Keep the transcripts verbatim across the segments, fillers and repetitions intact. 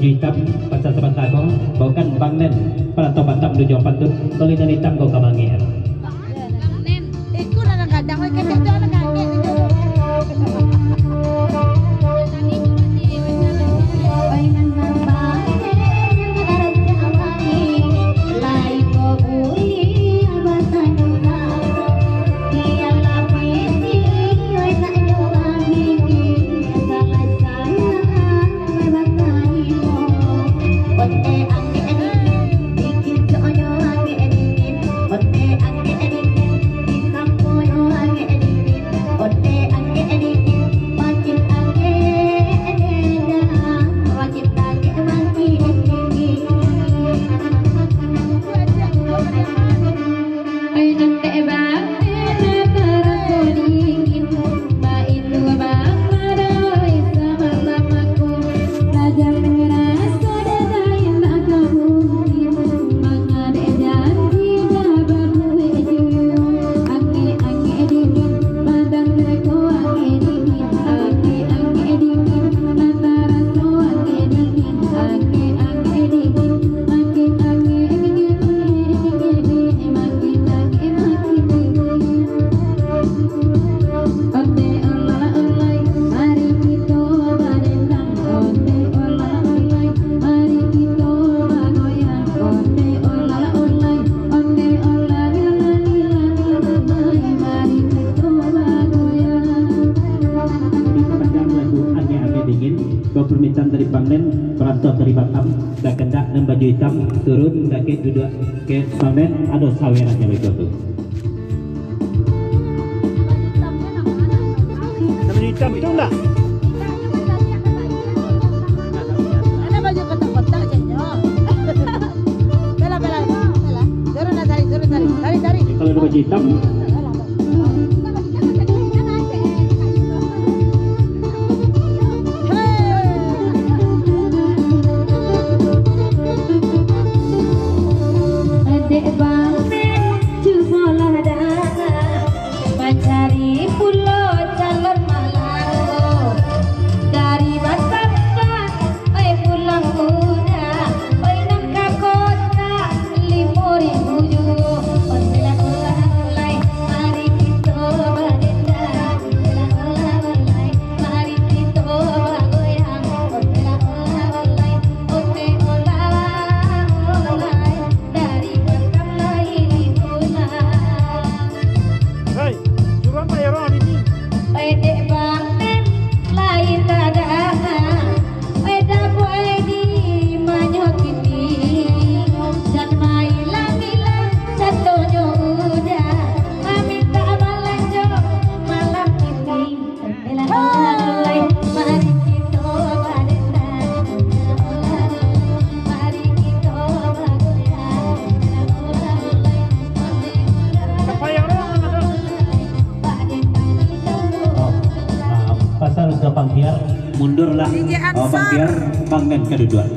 Baju itam, pasal sabanta ko, baokan Bang Nen, parantau Batam Dujuang Pantun, kalau nan itam ko ka mangek. Bang Nen, ikun anak gadang, oi, ketek tu anak gadang, itu. Dipadang lagu Angek-angek Dingin, ko permintaan dari Bang Nen, perantau dari Batam, dah kandak nan baju itam, turun, dakek duduak, ke Bang Nen, ado saweran nyo beko tu. Baju itam tu ndak? Ado baju kotak-kotak je nyo. Bela, bela, bela. Turun dah, tarik, turun, tarik. Tarik, tarik. Kalau ado baju itam. Dek Bang Nen, cubolah danga, mancari pulo calon malang ko. Dari Batam, oi, pulang muda, oi, nan ka kota limo ribu juo. Ondeh lah, ondeh lah, ondeh, mari kito badendang. Ondeh lah, ondeh lah, ondeh, mari kito bagoyang. Ondeh lah, ondeh lah, ondeh, ondeh lah, ondeh lah, ondeh. Dari Batam lai pulang. Hei, suruah Pak Yoro ini. Oi, dek Bang Nen, lai tadanga. Oi, dabuak di manyo kini. Jan mailang-ilang, catonyo udah mamintak balanjo malam kini. Pasal ka Bang Tiar, mundurlah. D J Ansar. Bang Tiar, Bang Nen ka duduak.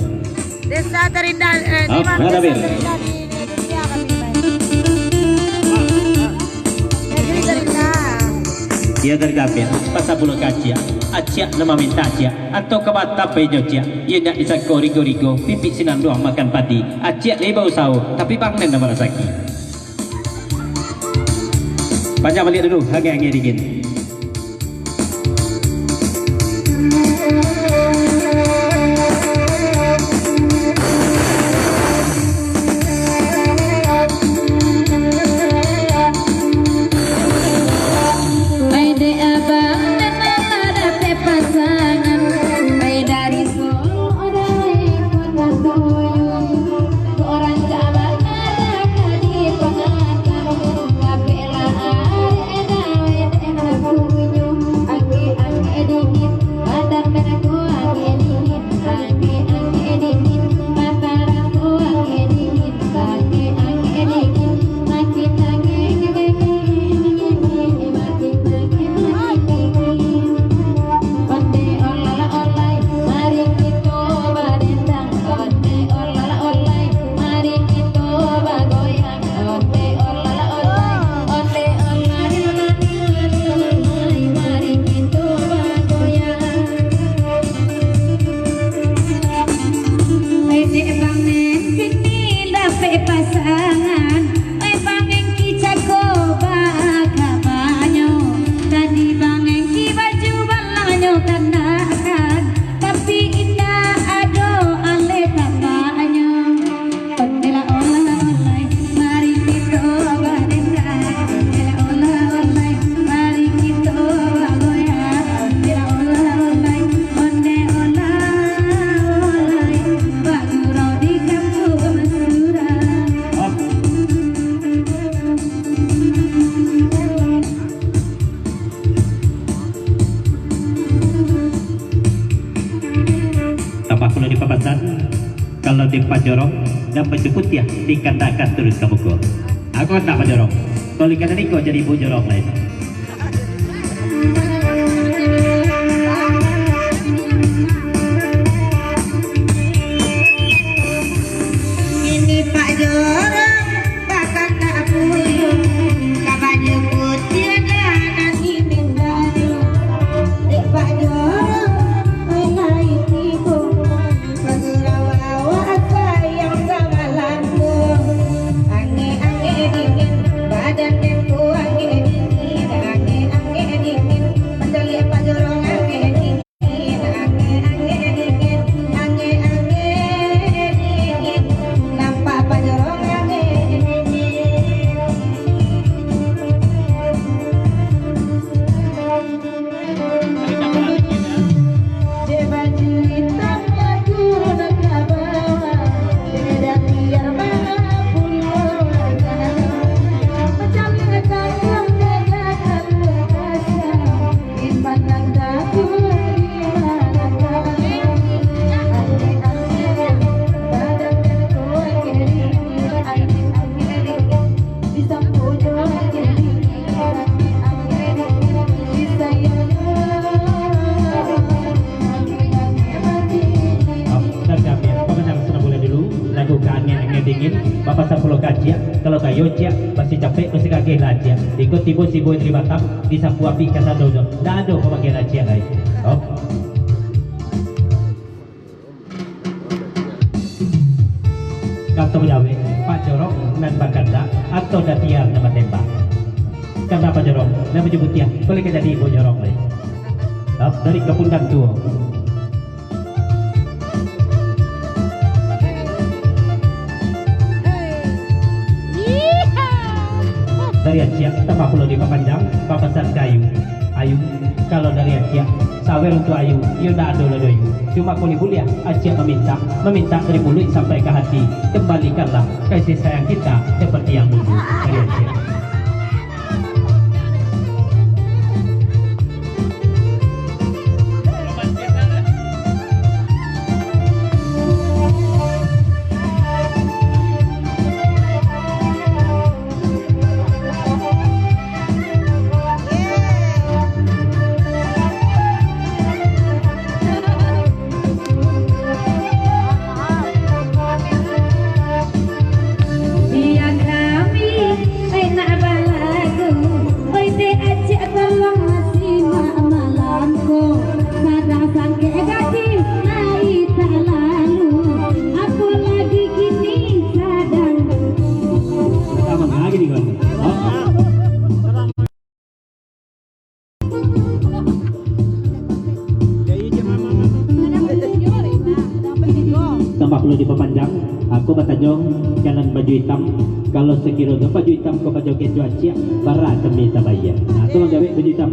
Desa terindah, eh, di mana desa terindah di, di Indonesia, kami baik. Negeri terindah. Dia dari Gambir, pasal pulo ka Aciak. Aciak nan mamintak Aciak, atau ka Batam pai nyo Ciak. Iyo ndak disangko rigo-rigo, pipik sinan doang makan padi. Aciak lai bausaho, tapi Bang Nen nan marasaki. Panjang baliak dulu, angek-angek dingin. Ai dek abang, nan lah dapek pasangan, ai dari Solo, dari Kota Tuyuh, urang Sabang, ka di Pangantan, dapek lah arek, dawek dek Pak Jorong, nan baju putiah di kandak ka turun ka muko. Ako kandak Pak Jorong. Kalau di kandak ni kau jadi ibu jorong lain. Ini Pak Jorong, bakana puyuh, ka baju putiah dah nan ingin baju. Dek Pak Jorong, lai tibo. Dah kami, pamandang sudah buliah dulu, lagu ka angin-angin dingin, bapasan pulo ka Aciak, kalau kayo Aciak, basi capek, basi gageh lah Aciak. Iko tibo si Boy dari Batam, disapu abih kasadonyo, ndak ado pamakian Aciak lai. Op. Kato bajawek, Pak Jorong nan bakandak, atau Datiar nan batembak. Kandak Pak Jorong, nan baju putiah, buliah ka jadi ibu jorong lai. Dari Kampung Dantuo. Dari Aciak, tambah pulo dipapanjang, bapasan ka Ayu. Ayu, kalau dari Aciak, sawer untuak Ayu, iyo ndak ado lah doh Yu. Cuma kok lai buliah, Aciak mamintak, mamintak dari muluik sampai ka hati. Kembalikanlah kasih sayang kita seperti yang dulu. Dari Aciak. Bia kami enak balagu, oi dek Aciak tolong simak malam ko. Sadang sangkek gadih lai talalu, apolagi kini sadang. Tambah lagi nih, kawan. Oh. Tambah pulo dipapanjang, aku batanyo ka nan baju itam. Kalau sakironyo baju itam ko bajoget jo Aciak, bara kami tabayia. Nah, tolong jawek baju itam.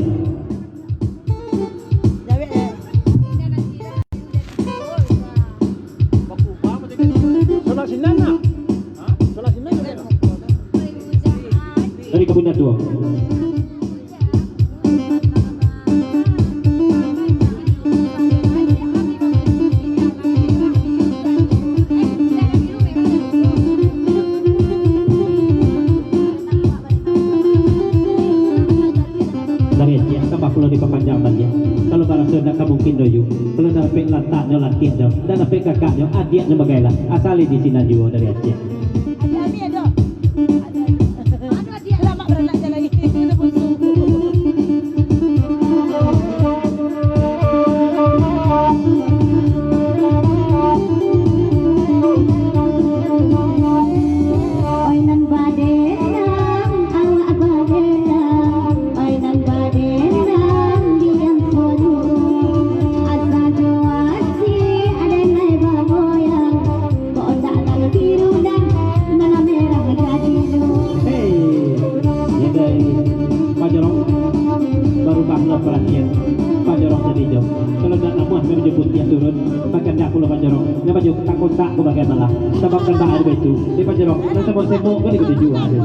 Dari Kampung Dantuo. Dari Aciak, tambah pulo dipapanjang baliak. Kalau baraso ndak ka mungkin doh Yu. Kalau ndak dapek lantaknyo lantiaknyo, ndak dapek kakaknyo, adiaknyo bagailah. Asal di sinan juo dari Aciak. Adiak Ami ado. Adiak Ami. Ado adiak. Lamak baranak jan lai. Ado bunsu. Oi nan badendang, awak badendang. Oi nan badendang, diam kono. Asa jo asik, ado nai bagoyang. Hei, ya dai, Pak Jorong, barubahlah paratian. Pak Jorong tadi jo. Kalau ndak namuah, kami jo putiah turun. Bakandak pulo Pak Jorong. Ndak baju kotak-kotak ko bagai malah. Sabab kandak ari baitu. Di Pak Jorong, ndak semok-semok ko dikatuju ado.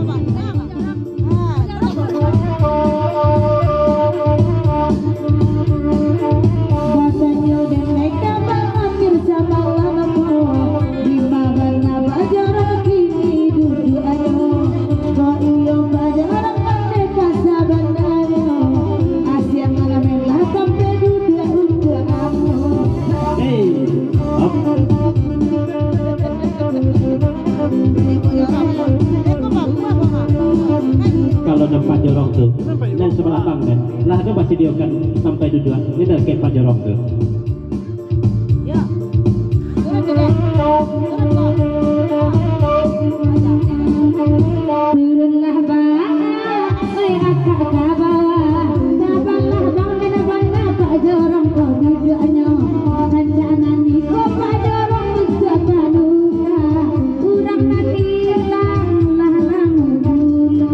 Pak Jorong tu, nan sabalah bang kan, lah ado basidiokan sampai duduak, ni dakek Pak Jorong tu. Turunlah bang, oi akak ka bawah, sabalah bang, nan bana Pak Jorong ko duduaknyo, rancak nan iko Pak Jorong untuak panuka, urang nan ilang lah lamo pulo.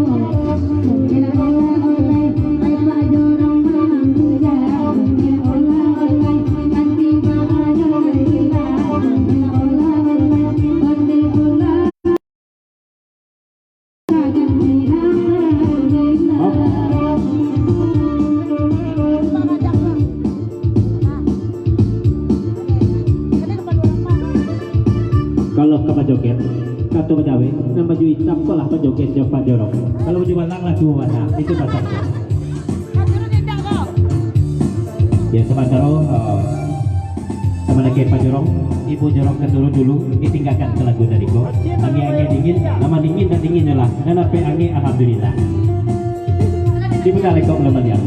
Kalau ka bajoget, kato Badawe, nan baju itam ko lah bajoget jo Pak Jorong. Kalau baju balang lah tuo bana, itu pasang. Ya, samantaro, eh, sama lagi Pak Jorong, Ibu Jorong ka turun dulu, ditinggakan ka lagu tadi ko. Angin-angin dingin, lamo dingin dan dingin lah. Nan dapek angin, alhamdulillah. Dibuka lekok ulun baliak.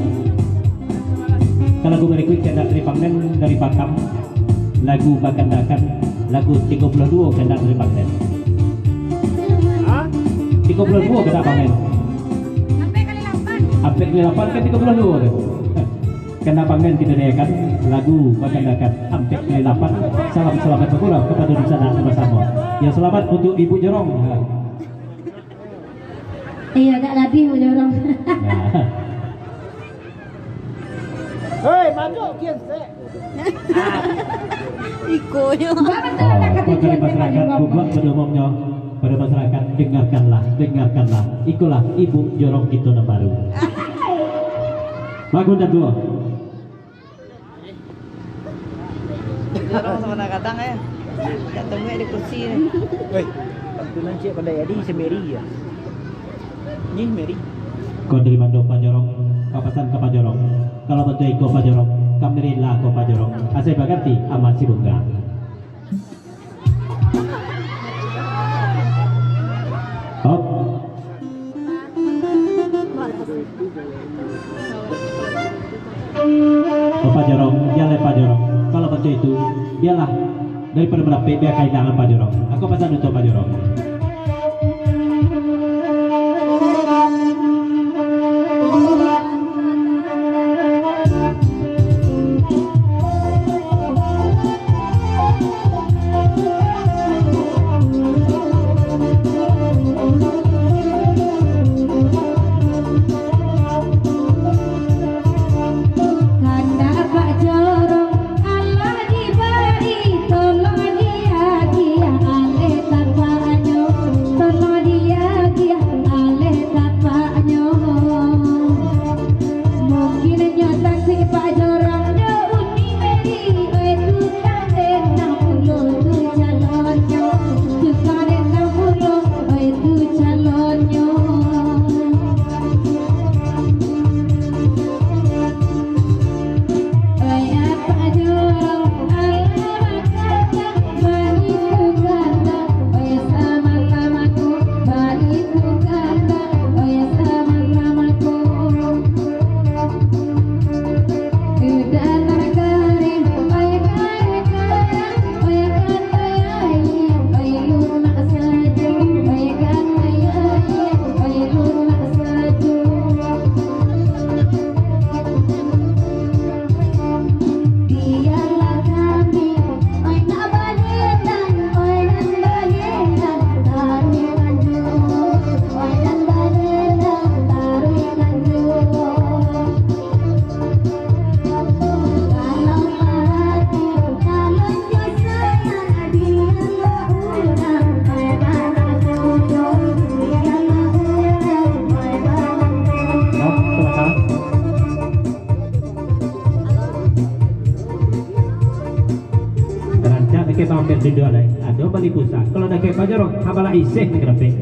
Ka lagu barikuik kandak dari Bang Nen dari Batam. Lagu bakandakan, lagu tigo puluah duo kandak dari Bang Nen. Hah? Tigo puluah duo kandak Bang Nen. Ampek kali lapan. Ampek kali lapan kan tigo puluah duo tu. Kandak Bang Nen kito dengarkan lagu bakandakan Ampek kali lapan. Salam salamat bagurau kapado dunsanak basamo. Yo, salamat untuak Ibu Jorong. Ha. Iyo, agak labiah Ibu Jorong. Ya. Hei, masuk kian sek. Iko nyo. Oh, pado masyarakat, bubuak pado umumnyo, pado masyarakat, dengarkanlah, dengarkanlah. Ikolah Ibu Jorong kito nan baru. Bagus dah tuo. Jorong samo nak datang, eh. Nak temui di kursi ni. Weh, tu nan cik pandai adi sendiri ya. Ni Mary. Ko dari mano Pak Jorong, ka pasan ka Pak Jorong. Kalau batua iko Pak Jorong, kami rila ko Pak Jorong. Asai baganti amat si bunga. Hop. Oh, Pak Jorong, bialah Pak Jorong. Kalau batua itu, bialah. Daripado manapik, bia kailangan Pak Jorong. Ako pasan untuak Pak Jorong. Kandak Pak Jorong, alah dibari, tolong diagiah aleh tapaknyo, tolong diagiah aleh tapaknyo. Mungkin nyo tasik Pak Jorong jo Uni Mary, oi tukang dendang pulo tu calonnyo, tukang dendang pulo, oi tu calonnyo. Rancak dakek Bang Amir duduak lai. Ado bali pusat. Kalau dakek Pak Jorong, habalah iseh nak kerapek.